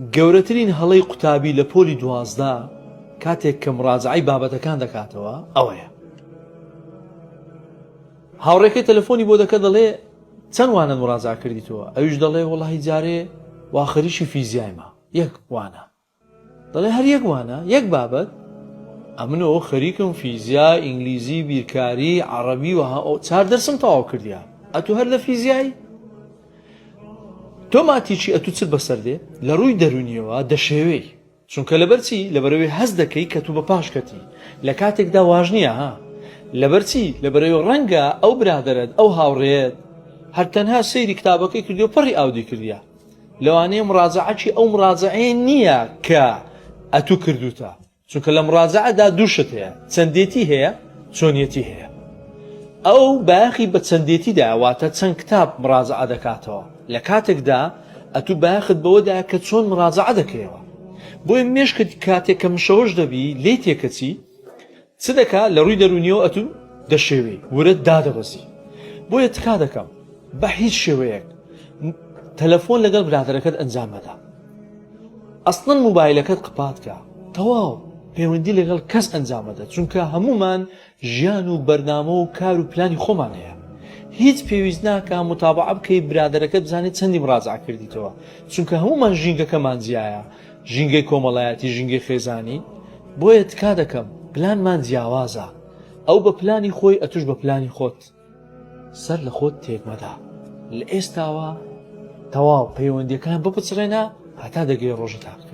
گەورەترین هەڵەی قوتابی لە پۆلی 12 کاتێک کە مڕاجعەی بابەتەکان دەکاتەوە ئەوەیە. هاوڕێکەی تەلەفۆنی بۆ دەکە دەڵێ چەند وانەت مڕاجعە کردیتەوە؟ ئەویش دەڵێ وەڵاهی جارێ وا خەریکی فیزیایمە یەک وانە. دەڵێ هەر یەک وانە یەک بابەت؟ ئەمن ئەوە خەریکم فیزیا، ئینگلیزی، بیرکاری، عەڕەبی و چار دەرسم تەواو کردیە ئەتوو هەر لە فیزیای؟ تۆماتیکی ئەتوو چت بەسەر دێ؟ لە ڕووی دەروونیەوە دەشێوێی چونکە لەبەر چی؟ لەبەرئەوەی هەست دەکەی کە تو بە پاش کەتی لە کاتێکدا واش نییە ها لەبەر چی؟ لەبەرئەوەی ڕەنگە ئەو برادەرەت ئەو هاوڕێیەت هەر تەنها سەیری کتابەکەی کردیە و پڕی ئاودی کردیە لەوانەیە مڕاجەعەکی ئەو مڕاجەعەیە نییە کە ئەتوو کردوتە چونکە لە مڕاجەعەدا دوو شت هەیە چەندێتی هەیە چۆنیەتی هەیە ئەو بایەخی بە چەندێتیدا واتە چەند کتاب مڕاجەعە دەکاتەوە لە کاتێکدا ئەتوو بایەخت بەوەدا کە چۆن مڕاجەعە دەکەیەوە بۆیە مێشکت کاتێک کە مشەوەش دەبی لێی تێکەچی چ دەکا لە ڕووی دەروونیەوە ئەتوو دەشێوێی ورەت دادەبەزی بۆیە تکا دەکەم بە هیچ شێوەیەک تەلەفۆن لەگەڵ برادەرەکەت ئەنجام مەدە ئەسڵەن موبایلەکەت قپات کە تەواو پەیوەندی لەگەڵ کەس ئەنجام مەدە چونکە هەمومان ژیان و بەرنامە و کار و پلانی خۆمان هەیە هیچ پێویست ناکە متابعە بکەی برادەرەکەت بزانێت چەندی مڕاجع کردیتەوە چونکە هەمومان ژینگەکەمان جیایە ژینگەی کۆمەڵایەتی ژینگەی خێزانی بۆیە تکا دەکەم پلانمان جیاوازە ئەو بە پلانی خۆی ئەتوش بە پلانی خۆت سەر لە خۆت تێک مەدە لە ئێستاوە تەواو پەیوەندیەکان بپچڕێنە هەتا دەگەی ڕۆژە تاقیکردنەوە.